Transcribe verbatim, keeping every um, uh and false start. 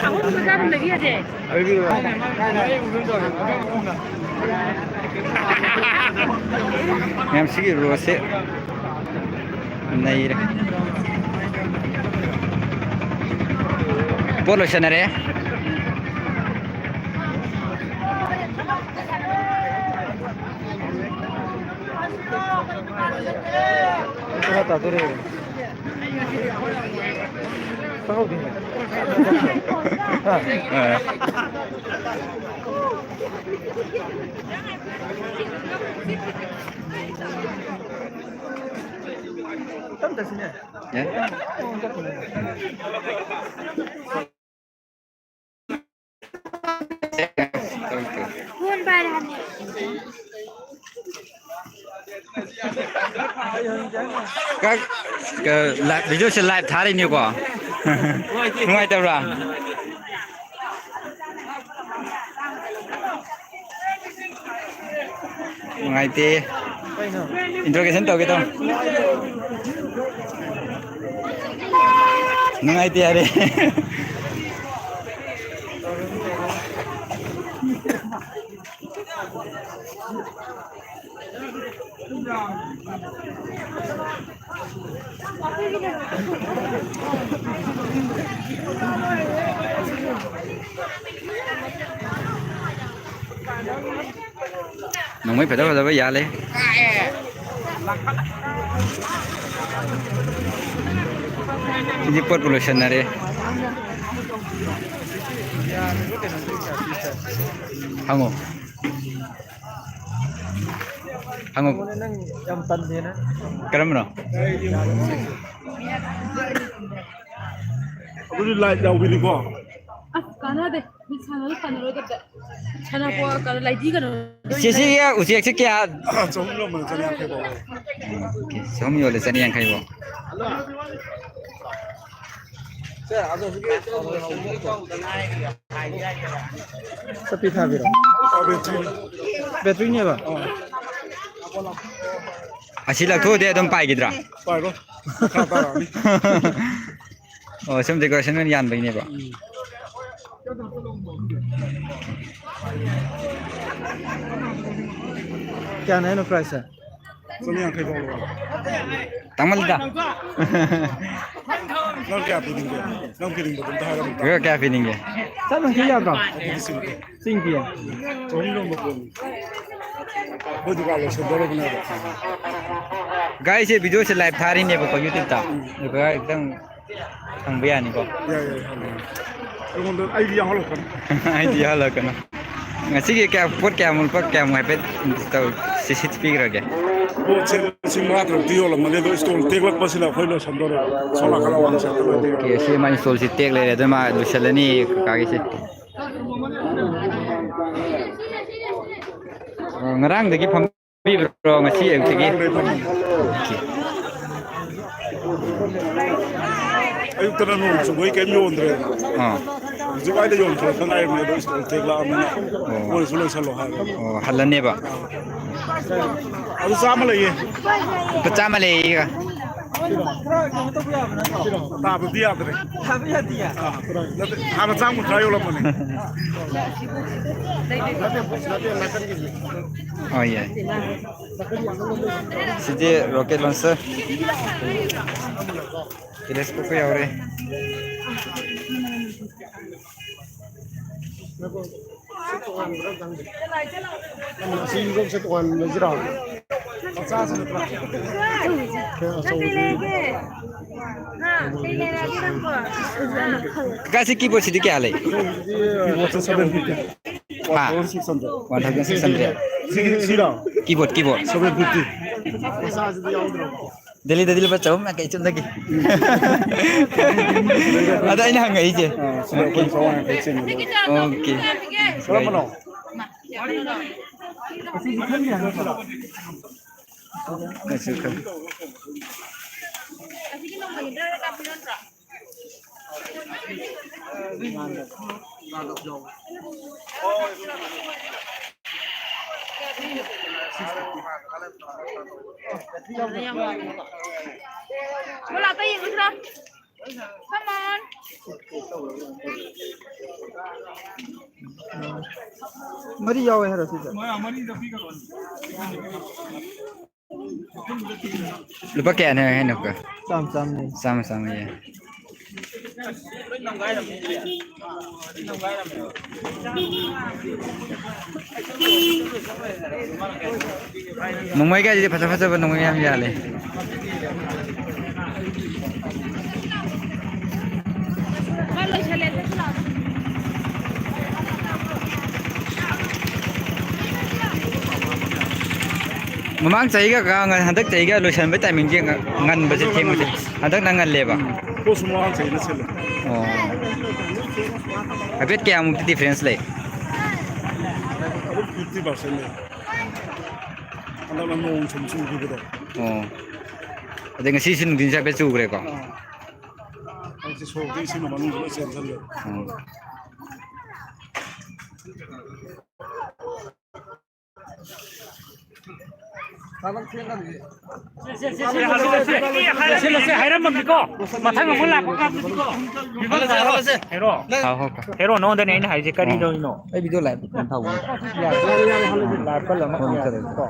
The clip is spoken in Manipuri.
ꯑꯍꯨꯝ ꯃꯆꯥ ꯑꯗꯨꯝ ꯂꯩꯕꯤ ꯌꯥꯗꯦ꯫ ꯃꯌꯥꯝ ꯁꯤꯒꯤ ꯔꯣꯁꯁꯦ ꯅꯩꯔꯦ꯫ ꯄꯣꯠ ꯂꯣꯏꯁꯟꯅꯔꯦ꯫ ꯇꯔꯥ ꯇꯥꯗꯣꯔꯦ꯫ ꯈꯪꯍꯧꯗꯦꯅꯦ꯫ ꯍꯥ? ꯑ꯫ ꯇꯞ ꯇꯞꯁꯤꯅꯦ꯫ ꯌꯥꯏ꯫ ꯀꯛ-, ꯀ-, ꯂꯥꯏꯚ, ꯚꯤꯗꯤꯑꯣꯁꯦ ꯂꯥꯏꯚ ꯊꯥꯔꯤꯅꯤꯀꯣ꯫ ꯅꯨꯡꯉꯥꯏꯇꯕ꯭ꯔꯥ? ꯅꯨꯡꯉꯥꯏꯇꯦ꯫ ꯀꯩꯅꯣ? Interrogation ꯇꯧꯒꯦ ꯇꯧ꯫ ꯅꯨꯡꯉꯥꯏꯇꯦ ꯍꯥꯏꯔꯦ꯫ ꯅꯣꯡꯃꯩ ꯐꯖ ꯐꯖꯕ ꯌꯥꯜꯂꯦ꯫ ꯁꯤꯗꯤ ꯄꯣꯠꯄꯨ ꯂꯣꯏꯁꯟꯅꯔꯦ꯫ ꯍꯪꯉꯣ꯫ ꯍꯪꯉꯣ꯫ ꯅꯪ ꯌꯥꯝ ꯇꯟꯗꯦꯅ꯫ ꯀꯔꯝꯕꯅꯣ? ꯑꯗꯨꯗꯤ ꯂꯥꯏꯠ ꯌꯥꯎꯕꯤꯅꯤꯀꯣ꯫ ꯑꯁ, ꯀꯥꯟꯅꯗꯦ꯫ ꯃꯤꯠ ꯁꯥꯟꯅꯔꯣꯏ ꯐꯅꯔꯣꯏꯗꯕꯗ꯫ ꯁꯥꯟꯅꯄꯣ-, ꯀꯩꯅꯣ, ꯂꯥꯏꯙꯤ ꯀꯩꯅꯣ꯫ ꯆꯦꯆꯦꯒꯤ ꯎꯆꯦꯛꯁꯦ ꯀꯌꯥ? ꯆꯍꯨꯝ ꯌꯣꯟꯕꯅꯦ, ꯆꯅꯤ ꯌꯥꯡꯈꯩ ꯐꯥꯎ꯫ ꯆꯍꯨꯝ ꯌꯣꯜꯂꯦ, ꯆꯅꯤ ꯌꯥꯡꯈꯩ ꯐꯥꯎ꯫ ꯆꯠꯄꯤ ꯊꯥꯕꯤꯔꯣ? ꯑꯥ, ꯕꯦꯇ꯭ꯔꯤꯅꯤ꯫ ꯕꯦꯇ꯭ꯔꯤꯅꯦꯕ? ꯑꯥ꯫ ꯑꯁꯤ ꯂꯧꯊꯣꯛꯑꯗꯤ ꯑꯗꯨꯝ ꯄꯥꯏꯈꯤꯗ꯭ꯔꯥ? ꯄꯥꯏꯔꯣ꯫ ꯃꯈꯥ ꯇꯥꯔꯛꯑꯅꯤ꯫ ꯑꯣ, ꯁꯨꯝ decoration ꯑꯣꯏꯅ ꯌꯥꯟꯕꯩꯅꯦꯕ꯫ ꯀꯌꯥꯅꯦ ꯍꯥꯏꯅꯣ price ꯁꯦ? ꯆꯅꯤ ꯌꯥꯡꯈꯩ ꯐꯥꯎ ꯂꯧꯔꯣ꯫ ꯇꯥꯡꯃꯜꯂꯤꯗ꯫ ꯅꯪ ꯀꯌꯥ ꯄꯤꯅꯤꯡꯒꯦ? ꯅꯪ ꯄꯤꯅꯤꯡꯕꯗꯣ ꯑꯝꯇ ꯍꯥꯏꯔꯝꯃꯨ꯫ ꯕ꯭ꯔꯣ, ꯀꯌꯥ ꯄꯤꯅꯤꯡꯒꯦ? ꯆꯥꯝ ꯌꯥꯡꯈꯩ ꯌꯥꯗ꯭ꯔꯣ? ꯑꯗꯨꯗꯤ ꯁꯤꯡꯒꯦ꯫ ꯆꯤꯡꯒꯤ꯫ ꯆꯍꯨꯝ ꯌꯣꯟꯕ ꯄꯣꯠꯅꯤ꯫ ꯑꯩꯈꯣꯏ ꯗꯨꯀꯥꯟ ꯂꯣꯏꯁꯟꯗꯧꯔꯕꯅꯦꯕ꯫ Guys, ꯁꯦ video ꯁꯦ live ꯊꯥꯔꯤꯅꯦꯕꯀꯣ YouTube ꯇ꯫ ꯑꯗꯨꯒ ꯈꯤꯇꯪ ꯍꯪꯕ ꯌꯥꯅꯤꯀꯣ? ꯌꯥꯏ, ꯌꯥꯏ, ꯍꯪꯉꯣ꯫ ꯑꯩꯉꯣꯟꯗ ꯑꯩꯗꯤ ꯌꯥꯎꯍꯜꯂꯛꯀꯅꯨ꯫ ꯑꯩꯗꯤ ꯌꯥꯎꯍꯜꯂꯛꯀꯅꯨ꯫ ꯉꯁꯤꯒꯤ ꯀꯌꯥ, ꯄꯣꯠ ꯀꯌꯥꯃꯨꯛ, ꯂꯨꯄꯥ ꯀꯌꯥꯃꯨꯛ ꯍꯥꯏꯐꯦꯠ ꯇꯧ-, ꯁꯤ, ꯁꯤ ꯄꯤꯈ꯭ꯔꯒꯦ? ꯄꯣꯠꯁꯦ ꯂꯤꯁꯤꯡ ꯃꯉꯥ ꯇꯔꯨꯛꯇꯤ ꯌꯣꯜꯂꯝꯃꯅꯤ, ꯑꯗꯣ stall ꯇꯦꯛꯂꯛꯄꯁꯤꯅ ꯑꯩꯈꯣꯏ ꯂꯣꯏꯁꯟꯗꯣꯔꯦ꯫ ꯁꯣꯝ ꯅꯥꯀꯜ ꯑꯋꯥꯡ ꯁꯥꯏꯠꯇ ꯂꯣꯏ ꯇꯦꯛꯂꯦ꯫ Okay, ꯁꯤ ꯃꯥꯏ stall ꯁꯤ ꯇꯦꯛ ꯂꯩꯔꯦ, ꯑꯗꯨ ꯃꯥ ꯂꯣꯏꯁꯤꯜꯂꯅꯤ ꯀꯀꯥꯒꯤꯁꯦ꯫ ꯑ, ꯉꯔꯥꯡꯗꯒꯤ ꯐꯝꯕꯤꯕ꯭ꯔꯣ, ꯉꯁꯤ ꯑꯌꯨꯛꯇꯒꯤ? ꯉꯔꯥꯡꯗꯒꯤ ꯐꯝꯃꯤ꯫ Okay. ꯑꯌꯨꯛꯇꯅ ꯅꯣꯡ ꯆꯨꯕꯒꯤ ꯀꯩꯝ ꯌꯣꯟꯗ꯭ꯔꯦꯗꯅ꯫ ꯑꯥ꯫ ꯍꯧꯖꯤꯛ ꯋꯥꯏꯗ ꯌꯣꯟꯊꯣꯛꯇ ꯉꯥꯏꯔꯤꯕꯅꯦ, ꯑꯗꯣ stall ꯇꯦꯛꯂꯛꯑꯕꯅꯤꯅ ꯑꯣ꯫ ꯃꯣꯏꯁꯨ ꯂꯣꯏꯁꯜꯂꯣ ꯍꯥꯏꯔꯦ꯫ ꯑꯣ, ꯍꯜꯂꯅꯦꯕ? ꯑꯗꯨ ꯆꯥꯝꯃ ꯂꯩꯌꯦ꯫ ꯂꯨꯄꯥ ꯆꯥꯝꯃ ꯂꯩꯌꯦ꯫ ꯇꯥꯕꯗꯤ ꯌꯥꯗ꯭ꯔꯦ꯫ ꯑꯥ, ꯅꯠꯇꯦ, ꯍꯥꯟꯅ ꯆꯥꯝꯃ ꯀꯨꯟꯊ꯭ꯔꯥ ꯌꯣꯜꯂꯝꯕꯅꯦ꯫ ꯍꯣꯏ, ꯌꯥꯏ꯫ ꯁꯤꯗꯤ rocket launcher꯫ Telescope ꯀ ꯌꯥꯎꯔꯦ꯫ ꯁꯤ ꯇꯣꯉꯥꯟꯕ꯭ꯔꯥ ꯈꯪꯗꯦ꯫ ꯑꯁꯤ ꯌꯨꯝꯁꯦ ꯇꯣꯉꯥꯟꯕꯁꯤꯔꯣ? ꯃꯆꯥꯁꯤ ꯅꯠꯇ꯭ꯔꯥ? ꯀꯩ ꯑꯆꯧꯕꯁꯤ? ꯀꯀꯥ, ꯁꯤ keyboard ꯁꯤꯗꯤ ꯀꯌꯥ ꯂꯩ? Keyboard ꯁꯦ seven fifty꯫ ꯍꯥ? One thousand six hundred꯫ One thousand six hundred꯫ ꯁꯤ, ꯁꯤꯔꯣ? Keyboard, keyboard꯫ Seven fifty꯫ ꯃꯆꯥꯁꯤꯗꯤ ꯌꯥꯎꯗ꯭ꯔꯣ? ꯗꯦꯜꯂꯤꯗꯗꯤ ꯂꯨꯄꯥ ꯆꯍꯨꯝ ꯌꯥꯡꯈꯩ ꯆꯨꯝꯅꯒꯤ꯫ ꯑꯗ ꯑꯩꯅ ꯍꯪꯉꯛꯏꯁꯦ꯫ ꯑꯥ, ꯁꯤꯗ ꯑꯩꯈꯣꯏ ꯆꯥꯝꯃꯉꯥ ꯌꯥꯡꯈꯩ ꯆꯤꯡꯉꯦ꯫ Okay꯫ ꯀꯔꯝꯕꯅꯣ? ꯑꯩꯁꯨ ꯈꯪ-, ꯂꯥꯛꯄ ꯌꯦꯡꯉꯨꯁꯤꯔꯣ? ꯃꯔꯤ ꯌꯥꯎꯋꯦ ꯍꯥꯏꯔꯣ ꯁꯤꯁꯦ? ꯂꯨꯄꯥ ꯀꯌꯥꯅꯦ ꯍꯥꯏꯅꯣ? ꯆꯥꯝ ꯆꯥꯝꯅꯦ꯫ ꯆꯥꯝꯃ ꯆꯥꯝꯃ ꯌꯦ꯫ ꯅꯣꯡꯃꯩꯒꯥꯏꯁꯤꯗꯤ ꯐꯖ ꯐꯖꯕ ꯅꯣꯡꯃꯩ ꯌꯥꯝ ꯌꯥꯜꯂꯦ꯫ ꯃꯃꯥꯡ ꯆꯍꯤꯒ ꯍꯟꯗꯛ ꯆꯍꯤꯒ ꯂꯣꯏꯁꯟꯕꯩ timingꯁꯦ ꯉ-, ꯉꯟꯕꯁꯦ, ꯊꯦꯡꯕꯁꯦ ꯍꯟꯗꯛꯅ ꯉꯜꯂꯦꯕ꯫ ꯎꯝ꯫ ꯄꯣꯠꯁꯨ ꯃꯃꯥꯡ ꯆꯍꯤꯅ ꯁꯤꯜꯂꯦ꯫ ꯑꯣ꯫ ꯍꯥꯏꯐꯦꯠ ꯀꯌꯥꯃꯨꯛꯇꯤ difference ꯂꯩ? ꯑꯗꯨꯝ fifty percent ꯂꯩ꯫ ꯍꯟꯗꯛꯅ ꯅꯣꯡ ꯁꯨꯝ ꯆꯨꯈꯤꯕꯗꯣ꯫ ꯑꯣ꯫ ꯑꯗꯩ ꯉꯁꯤꯁꯨ ꯅꯨꯡꯊꯤꯟꯁꯨ ꯍꯥꯏꯐꯦꯠ ꯆꯨꯈ꯭ꯔꯦꯀꯣ? ꯑꯥ꯫ ꯍꯧꯖꯤꯛ ꯁꯣꯔꯣꯛꯇ ꯏꯁꯤꯡ ꯃꯅꯨꯡꯗ ꯂꯣꯏ ꯆꯦꯟꯁꯤꯜꯂꯦ꯫ ꯎꯝ꯫ ꯂꯣꯏꯁꯤꯜꯂꯁꯦ, ꯍꯥꯏꯔꯝꯃꯒꯦꯀꯣ꯫ ꯃꯊꯪ ꯑꯃꯨꯛ ꯂꯥꯛꯄ ꯀꯥꯟꯗꯗꯤꯀꯣ꯫ ꯍꯦꯔꯣ꯫ ꯍꯥꯎ, ꯍꯥꯎ꯫ ꯍꯦꯔꯣ, ꯅꯉꯣꯟꯗꯅꯦ ꯑꯩꯅ ꯍꯥꯏꯁꯦ, ꯀꯔꯤꯅꯣ? ꯑꯩ video live ꯀꯩꯅꯣ ꯇꯧꯕ꯫ Live ꯀꯜꯂ ꯑꯃ ꯍꯣꯏ, ꯀꯜꯂꯦ꯫ ꯀꯣ꯫